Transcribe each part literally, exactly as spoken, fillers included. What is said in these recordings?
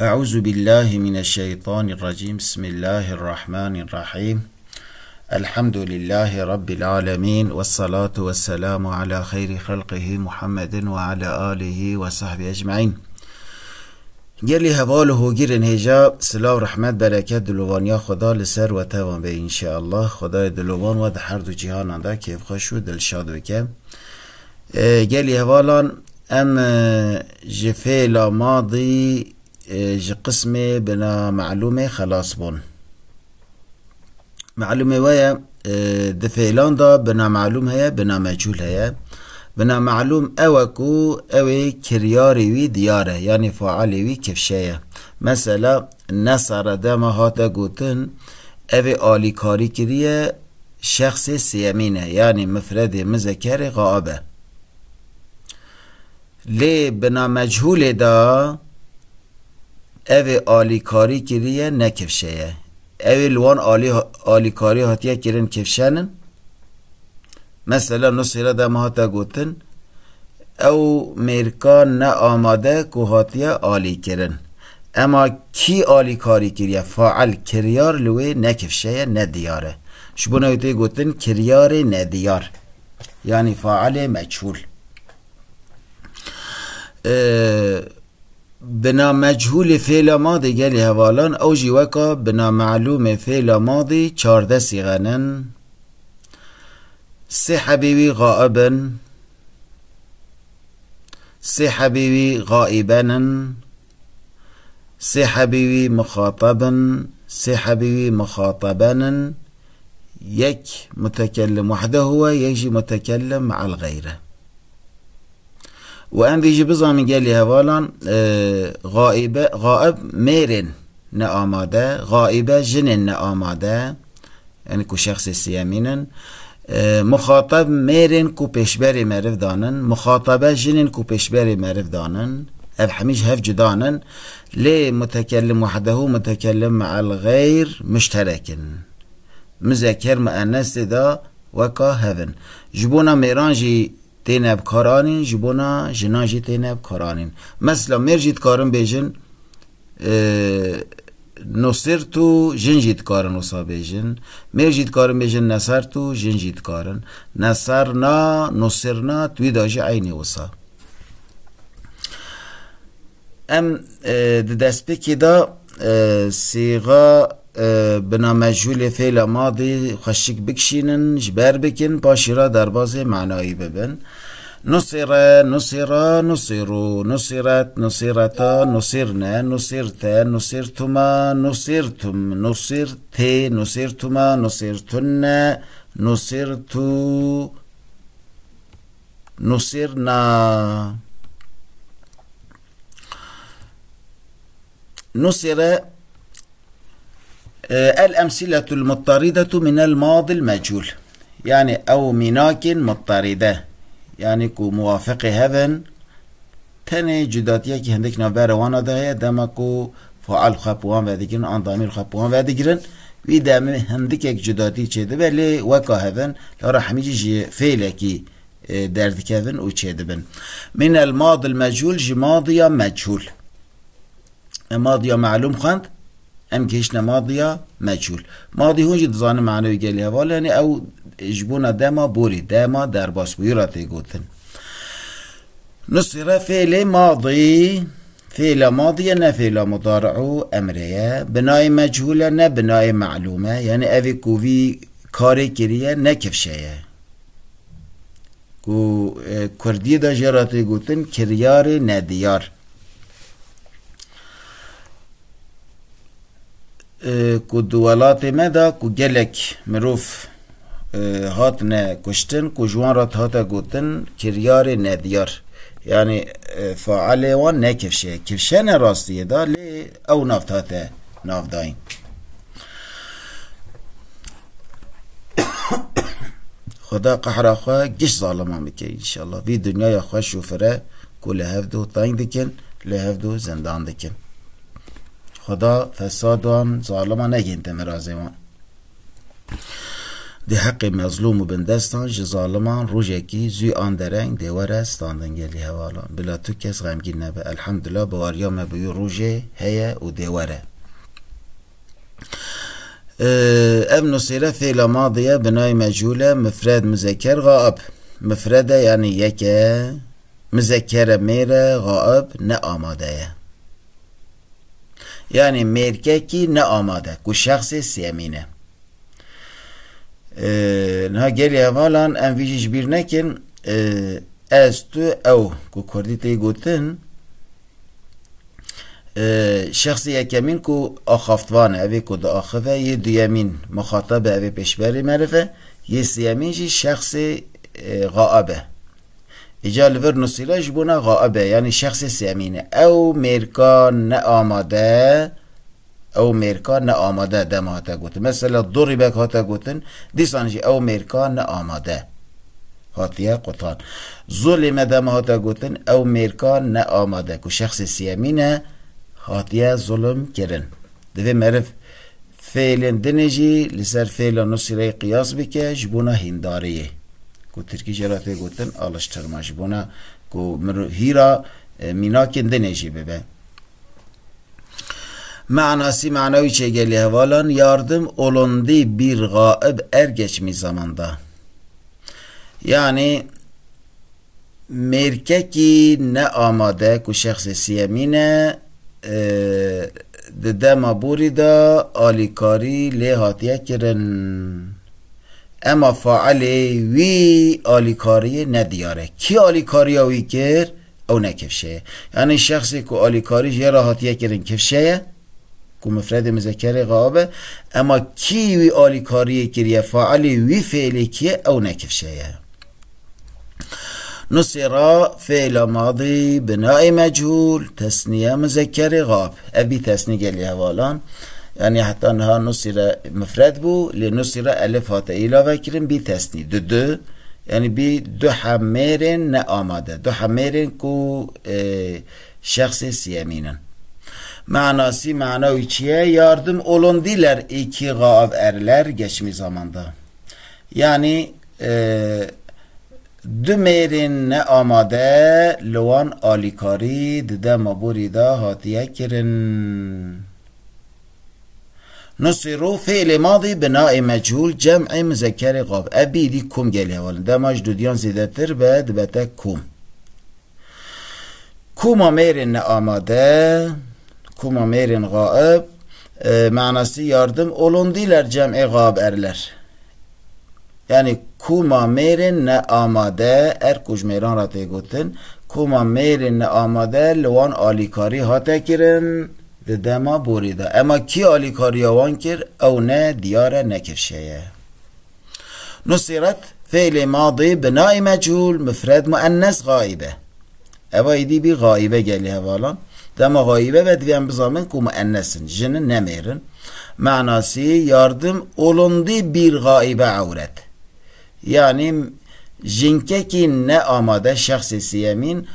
أعوذ بالله من الشيطان الرجيم. بسم الله الرحمن الرحيم. الحمد لله رب العالمين، والصلاة والسلام على خير خلقه محمد وعلى آله وصحبه أجمعين. Gelî heval û hogirên hêja, silav, rehmet, bereket, dilovaniya Xweda li ser we tevan be înşeallah. Xwedayê dilovan we di her du cîhanan de kêfxweş û dilşad bike. E, gelî hevalan, em, e, ji fêla madî, e, ji qismê bina melûmê xelas bûn. Melûmê we ye, e, di fêlan de bina melûm heye, bina meçhûl heye. Bina melûm ew e ku ew ê kiryarê wî diyar e, yanî failê wî kifşe ye. Mesela, nesere dema hate gotin, ev ê alîkarî kiriye, şexsê sêyemîn e, yanî mifredê mizekerê gaib e. Lê bina meçhûlê de ev ê alîkarî kiriye, ne kifşe ye. Ew ê li wan alî-, alîkarî hatiye kirin kifşenin. Mesela, nusîre dema hate gotin, ew mêrka ne amade ku hatiye alîkirin. Ema kî alîkarî kiriye? Fail, kiryar li wê ne kifşe ye, ne diyar e. Ji bo ne wê tê gotin kiryarê nediyar. Yanî failê meçhûl. Ee, bina meçhûlê fêla madî gelî hevalan, ew jî weka bina melûmê fêla madî çardeh sîxenin. Sê hebî wî gaib in. Sê hebî wî gaiben in. Sê hebî wî mixatab in. Sê hebî wî mixataben in. Yek mutekellim wehdehu e, yek jî mutekellim me'el xeyr e. Û em vî jî bizanîn gelî hevalan, e, gaibe, gaib mêrên ne amade, gaibe jinên ne amade, yanî ku şexsê siyemîn in. E, muxatab mêrên ku pêşberê meriv danin, muxatabe jinên ku pêşberê meriv danin, ev hemî ji hev cuda nin. Lê mutekellim wehdehu, mutekellim me'el xeyr muşterek in. Mizeker muennes tê de weka hev in. Ji bona mêran jî têne bikaranîn, ji bona jinan jî têne bikaranîn. Mesela, mêr jî dikarin bêjin, e, nusirtu, jin jî dikarin wisa bêjin. Mêr jî dikarin bêjin nesertu, jin jî dikarin. Neserna, nusirna, wî da jî eynî wisa. Em, e, di destpêkê de, e, sîxa, e, bina mecûlê fêla madî xweşik bikişînin, ji ber bikin, paşî re derbazê manayî bibin. Nusîre, nusîra, nusîrû, nusîret, nusîreta, nusîrne, nusîrte, nusîrtuma, nusîrtum, nusîrtê, nusîrtuma, nusîrtunne, nusîrtû, nusîrna. Nusîre, e, el emsîletul muttaridetu minel madil mecûl. Yanî ew mînakên muttaride. Yanî ku muwafiqê hev in, tenê cudatiyekî hindik navbera wana de heye, dema ku fail xwe bi wan vedigirin, an damîr xwe bi wan vedigirin, wî demê hindikek cudatî çêdibe, lê weka hev in, lewra hemî jî ji fêlekî, e, derdikevin û çêdibin. Minel madil mecûl, ji madiya meçhûl. Em madiya melûm xwend, em gihiştine madiya meçhûl. Madî hûn jî dizanin manewê gelî heval, yanî ew ji bona dema borî, dema derbasbûyî re tê gotin. Nusîre fêlê madî, fêla madî ye, ne fêla mudari'û emrê ye. Binayê meçhûl e, ne binayê melûm e. Yanî evê ku vî karê kiriye, ne kifşe ye. Ku, e, kurdiyê de jê re tê gotin kiryarê nediyar. E, ku di welatê me de ku gelek mirov, e, hatine kuştin, ku ji wan re hate gotin kiryarê nediyar. Yanî, e, failê wan ne kifşe ye. Kifşe ne rastiyê de, lê ew nav hate navdayîn. Xweda qehra xwe giş zaliman bike înşallah. Vî dinyaya xweş û fire ku li hevdu teng dikin, li hevdu zindan dikin. Xweda fesadan zaliman negihînte mirazê wan. Di heqê mezlûm û bindestan ji zaliman rojekî zû an dereng dê were standin gelî hevalan. Bila tu kes xemgîn nebe. Elhamdulillah, baweriya me bi wî rojê heye û dê were. Ee, ev nusêre fêla madî ye, binayê mecûl e, mifred, muzeker, xaib. Mifred e, yanî yek e, muzeker e, mêr e, xaib ne amade ye. Yanî mêrkekî ne amade, ku şexsê sêyemîn e. Ee, niha gelî hevalan em vî jî ji bîr nekin. Ee, ez, tu, ew, ku kurdî tê gotin, ee, şexsê yekemîn ku axaftvan e, evê ku diaxive, yê duyemîn muxatab e, evê pêşberê meriv e, yê sêyemîn jî şexsê, ee, xaib e. Îca li vir nusîre ji bona xaib e, yanî şexsê sêyemîn e. Ew mêrka ne amade, ew mêrka ne amade dema hate gotin. Mesela, durîbek hate gotin, dîsan jî ew mêrka ne amade hatiye qutan. Zulîme dema hate gotin, ew mêrka ne amade, ku şexsê sêyemîn e, hatiye zulm kirin. Divê meriv fêlên dinê jî li ser fêla nusîreyê qiyas bike ji bona hîndariyê. Ku tirkî jê re tê gotin alıştırma, ji bona ku mir-, hîra, e, mînakên dinê jî bibe. Manasî, mana wî çêgelî hevalan, yardım olundu bir gaib er geçmiş zamanda. Yanî mêrkekî ne amade ku şexsê sêyemîn e, e, di dema borî de alîkarî lê hatiye kirin. Ema failê wî alîkariyê ne diyar e. Kî alîkariya wî kir, ew ne kifşe ye. Yanî şexsê ku alîkarî jê re hatiye kirin kifşe ye, ku mifredê muzekerê xaib e, ema kî wî alîkariyê kiriye, failê wî fêlê kî ye, ew ne kifşe ye. Nusîra fêla madî binayê mechûl, tesniye muzekerê xaib. Ev bî tesnî gelî hevalan. Yanî heta niha nusîre mifred bû, lê nusîre elif hate îlave kirin, bî tesnî. Di du, yanî bî du hemêrên ne amade. Du hemêrên ku, e, şexsê siyemîn in. Manasî, mana wî çi ye? Yardım olundular iki gaib erler geçmiş zamanda. Yanî, e, du mêrên ne amade li wan alîkarî di dema borî de hatiye kirin. Nusîru fêlê madî binayê mechûl cem'ê muzekerê xaib. Ev bî dî kum gelê hevalin. Dema ji dudiyan zêdetir be, dibe te kum. Kuma mêrên ne amade, kuma mêrên xaib, e, manasî yardım olundular cem'ê xaib erler. Yanî kuma mêrên ne amade, er ku ji mêran re tê gotin, kuma mêrên ne amade li wan alîkarî hate kirin di dema borî de. Ema kî alîkariya wan kir, ew ne diyar e, ne kifşe ye. Nusîret, fêlê madî binayê mechûl, mifred muennes xaîbe. Eva êdî bî xaîbe gelê hevalan. Dema xaîbe be divê em bizanin ku muennes in, jin in, ne mêr in. Manasî, yardim olundî bir xaîbe ewret. Yanî jinkekî ne amade, şexsê siyemîn,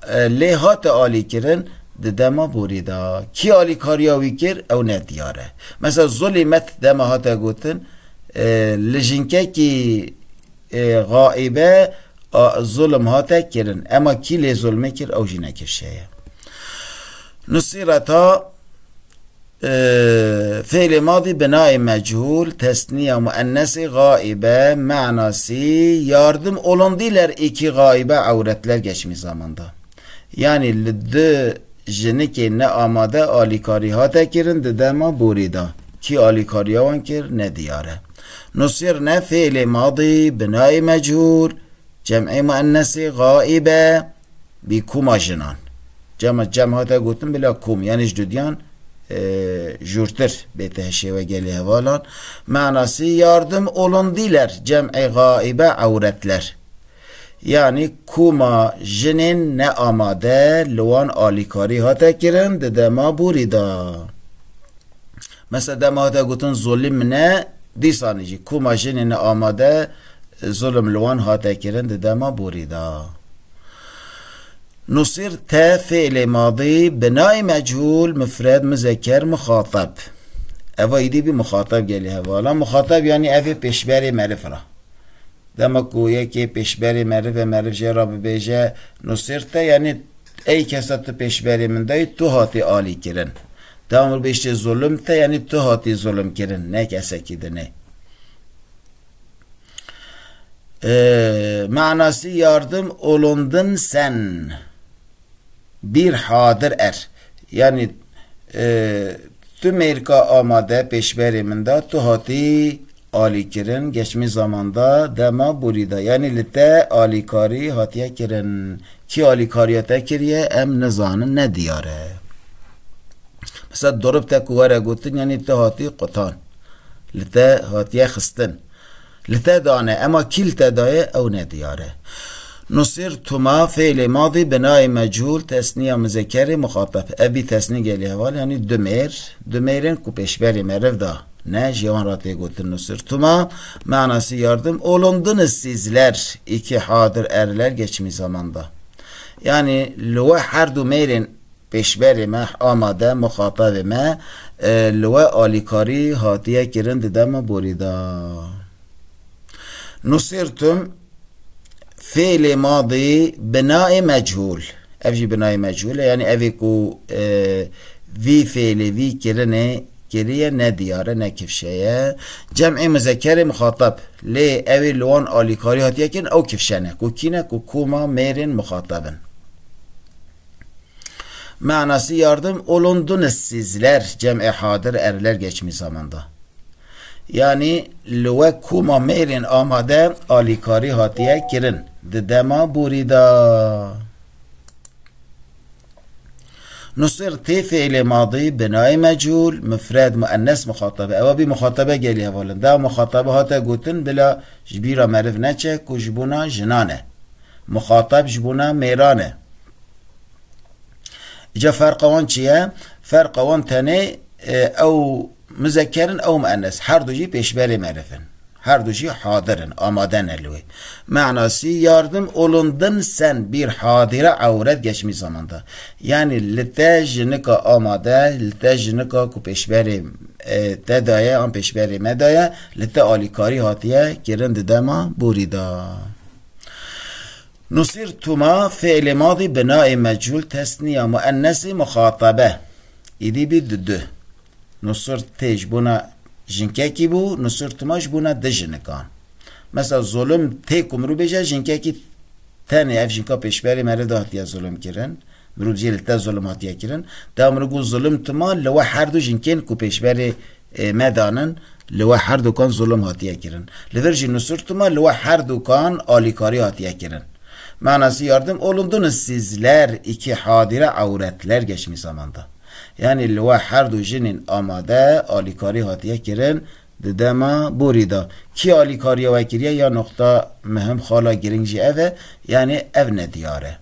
e, lê hate alîkirin di dema borî de. Kî alîkariya wî kir, ew ne diyar e. Mesela zulîmet dema hate gotin, e, li jinkekî, e, xaîbe, a, zulm hate kirin. Ema kî lê zulmê kir, ew jî ne kifşe ye. Nusîreta, e, fêlê madî binayê mechûl, tesniya muennesê xaîbe, manasî, yardım olundular iki xaîbe ewretler geçmiş zamanda. Yanî li du jinikê ne amade alîkarî hate kirin di dema borî de. Kî alîkariya wan kir, ne diyar e. Nusirne fêlê madî binayê mechûl, cem'ê muennesê xaîbe, bî kuma jinan. Cem, cem hate gotin bila kum, yanî ji dudiyan, e, jûrtir bête şêwe gelê hevalan. Manasî, yardim olundular cem'ê xaîbe ewretler. Yanî kuma jinên ne amade li wan alîkarî hate kirin di dema borî de. Mesela dema hate gotin zulîm ne, dîsanî jî kuma jinên ne amade, e, zulm li wan hate kirin di dema borî de. Nusîr te fêlê madî binayê mechûl, mifred muzeker muxateb. Eva îdî bî muxatab gelî hevala. Muxatab yanî ev ê pêşberê meriv ra. Dema ku yekê pêşberê meriv e, meriv jê ra bibêje nusirte, yanî ey kesa tu pêşberê min dayî, tu hatî alî kirin. Dema bêjtê zulum te, yanî tu hatî zulum kirin, ne kesekî dinê. Ee, manası yardım olundun sen. Bir hadir er. Yanî, e, tu mêrka amade pêşberê min da, tu hatî alî kirin, geçmî zamanda dema borî da. Yanî li te alîkarî hatiye kirin. Kî alîkariya te kiriye, em nizanin, ne diyar e. Mesela durib te ku were gotin, yanî te hatî qutan. Li te hatiye xistin. Li te dane, ema kî li te daye, ew nediyar e. Nusirtuma, fiilê madî, binayê mechûl, tesniya muzekerê muxatab. Ev bî tesnî gelî heval, yanî du mêr, du mêrên ku pêşberê meriv da. Ne, ji wan re tê gotin nusirtuma, manası yardım olundunuz sizler, iki hadir erler geçmiş zamanda. Yanî li we her du mêrên pêşberê me, amade, muxatabê me, e, li we alîkarî hatiye kirin di dema borî de. Nusirtum, fiilê madî, binayê mechûl. Ev jî binayê mechûl e. Yanî ev ê ku, e, vî fiilê, vî kirinê kiriye, ne diyar e, ne kifşe ye. Cem'ê muzekerê muxatab. Lê ew ê li wan alîkarî hatiye kirin, ew kifşe ne. Ku kî ne? Ku koma mêrên muxatab in. Manası yardım olundunuz sizler, cem'ê hadir erler geçmiş zamanda. Yanî li we koma mêrên amade alîkarî hatiye kirin. Di dema borî de. Nusirtê fiilê madî, binayê mechûl, mufred, muennes, muxatabe. Ewa bî muxatabe gelî hevalin. Da muxatabe hate gotin, bila ji bîra meriv neçe ku ji bona jinan e. Muxatab ji bona mêran e. Îca ferqa wan çi ye? Ferqa wan tenê, e, ew muzeker in, ew muennes. Her du jî pêşberê meriv in. Her du jî hadir in, amade ne li wê. Manasî, yardim olundin sen bir hadire ewret geçmiş zamanda. Yanî li te jinika amade, li te jinika ku pêşberê, e, te daye, an pêşberê me daye, li te alîkarî hatiye kirin di dema borî de. Nusirtuma, fiilê madî, binayê mechûl, tesniya muennesê muxatabe. Îdî bî di du. Nusirtê ji bona jinkekî bû, nusirtuma ji bona du jinikan. Mesela zulum tê ku mirov bêje jinkekî tenê, ev jinka pêşberê meriv de hatiye zulum kirin. Mirov jê li te zulum hatiye kirin. Da mirov got zulum tuma, li we her du jinkên ku pêşberê, e, me danin, li we her dukan zulum hatiye kirin. Li vir jî nusirtuma, li we her dukan alîkarî hatiye kirin. Manası yardım olundunuz sizler iki hadire ewretler geçmiş zamanda. Yanî li we her du jinên amade alîkarî hatiye kirin di dema borî de. Kî alîkariya we kiriye ya noqta muhim, xala giring jî ev e, yanî ev nediyar e.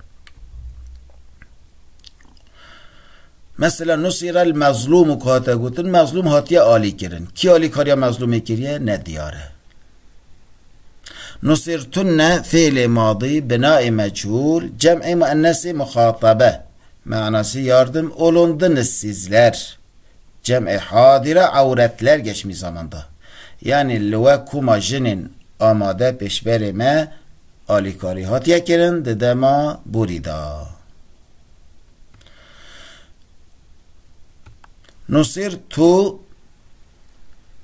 Mesela nusirel mezlûm û ku hate gotin, mezlûm hatiye alî kirin. Kî alîkariya mezlûmê kiriye, nediyar e. Nusirtunne, fiilê madî, binayê mechûl, cem'ê muennesê muxatabe. Manası yardım olundunuz sizler. Cem'ê hadire ewretler geçmiş zamanda. Yanî li we koma jinên amade pêşberê me alîkarî hatiye kirin di dema borî de. Nusirtu,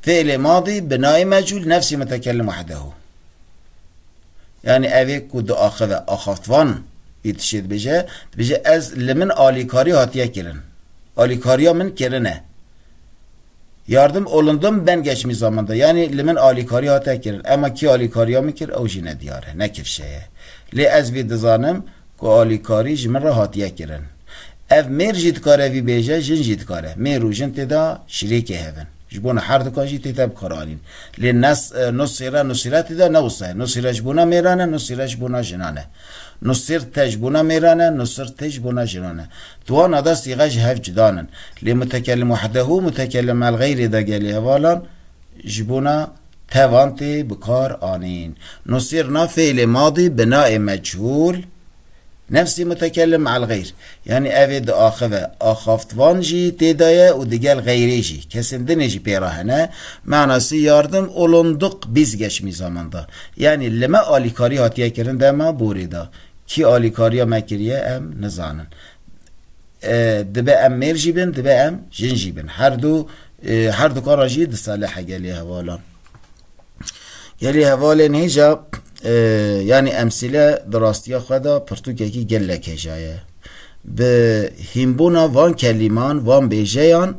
fiilê madî, binayê mechûl, nefsî mutekellim wahdehu. Yanî ev ê ku diaxive, axaftvan î tiştê dibêje, dibêje ez, li min alîkarî hatiye kirin. Alîkariya min kirine. Yardım olundum ben geçmiş zamanda. Yanî li min alîkarî hate kirin. Ema kî alîkariya min kir, ew jî nediyar e, ne kifşe ye. Lê ez vî dizanim ku alîkarî ji min re hatiye kirin. Ev mêr jî dikare vî bêje, jin jî dikare. Mêr û jin tê de şirîkê hev in. Ji bona her dukan jî tê te bikaranîn. Lê nes-, e, nusîre, nusîre tê de ne wisa ye. Nusîre ji bona mêran e, nusîre ji bona jinan e. Nusîrte ji bona mêran e, nusîrtê ji bona jinan e. Di wana de sîxe ji hev cuda nin. Lê mutekellim wahdehu, mutekellim el xeyrê de gelî hevalan ji bona tevan tê bi kar anîn. Nusîrna, fiilê madî, binayê mechûl, Nefsî mutekellim me'el xeyr. Yanî evê diaxive. Axaftvan jî tê de ye û digel xeyrê jî. Kesên dinê jî pê re hene. Manasî yardim olunduk biz geçmiş zamanda. Yanî li me alîkarî hatiye kirin dema borê de. Kî alîkariya me kiriye em nizanin. E, dibe em mêr jî bin, dibe em jin jî bin. Her du, e, her du kara jî disalihe gelê hevalan. Gelê hevalên hêja, e, yanî emsîle di rastiya xwe de pirtûkekî gelek hêja ye. Bi hînbûna van kelîman, van bêjeyan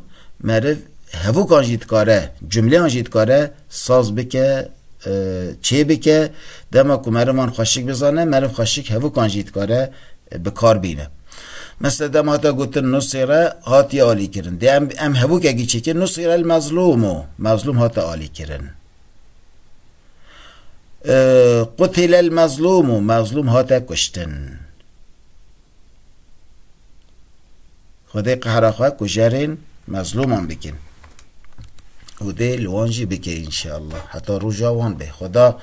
meriv hevûkan jî dikare, cumleyan jî dikare saz bike, e, çê bike. Dema ku meriv wan xweşik bizane, meriv xweşik hevûkan jî dikare, e, bi kar bîne. Mesela dema hate gotin nusêre hatiye alîkirin. Dê em, em hevûkekî çêkin nusêre el mezlûm û mezlûm hate alîkirin. E, qutilel mezlûm û mezlûm hate kuştin. Xwedê qehra xwe kujerên mezlûman bikin. Û dê li wan jî bike înşallah. Heta roja wan bê. Xweda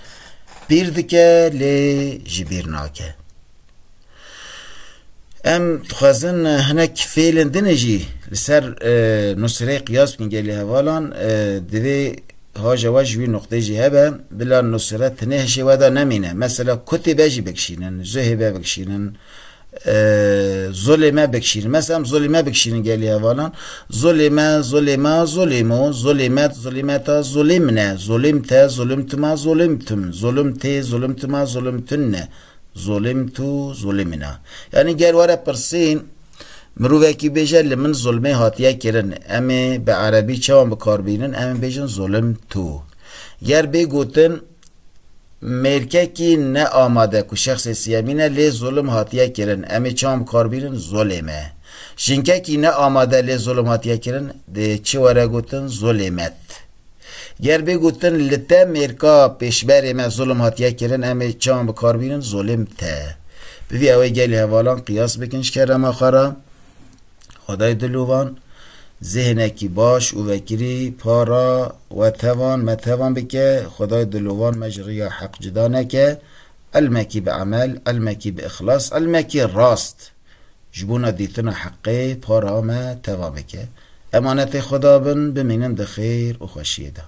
bîr dike lê ji bîr nake. Em dixwazin hinek fêlên din jî li ser, e, nusrê qiyas bikin gelî hevalan, e, divê haja we ji wî nuqtê jî hebe, bila nusre tinê hişê we de nemîne. Mesela kutê be jî bikişînin, zuhê be bikişînin, e, zulê me bikişînin. Mesela em zulê me bikişînin gelî hevalan. Zulê me, zulê me, zulê mo, zulê met, zulê meta, zulê mine, zulê mte, zulê mtuma, zulê mtum, zulê mtê, zulê mtuma, zulê mtunne. Zolim tu, zolimina. Yanî ger were pirsîn, mirovekî bêje li min zulmê hatiye kirin. Em ê bi erebî çawan bi kar bînin? Em ê bêjin zolim tu. Ger bê gotin mêrkekî ne amade ku şexsê siyemîn e lê zolim hatiye kirin. Em ê çawan bi kar bînin? Zolême. Jinkekî ne amade lê zolim hatiye kirin, dê çi were gotin? Zolêmet. Ger bê gotin li te mêrka pêşberê me zulm hatiye kirin, em ê çawan bi kar bînin? Zolim te. Bi vî ew ê gelî hevalan qiyas bikin ji kerema xwe re. Xwedayê dilovan zihnekî baş û vekirî para we tevan, me tevan bike. Xwedayê dilovan me ji riya heq cida neke. Elmekî bi emel, elmekî bi ixlas, elmekî rast. Ji bona dîtina heqê para me teva bike. Emanetê Xweda bin, bimînin di xêr û xweşiyê de.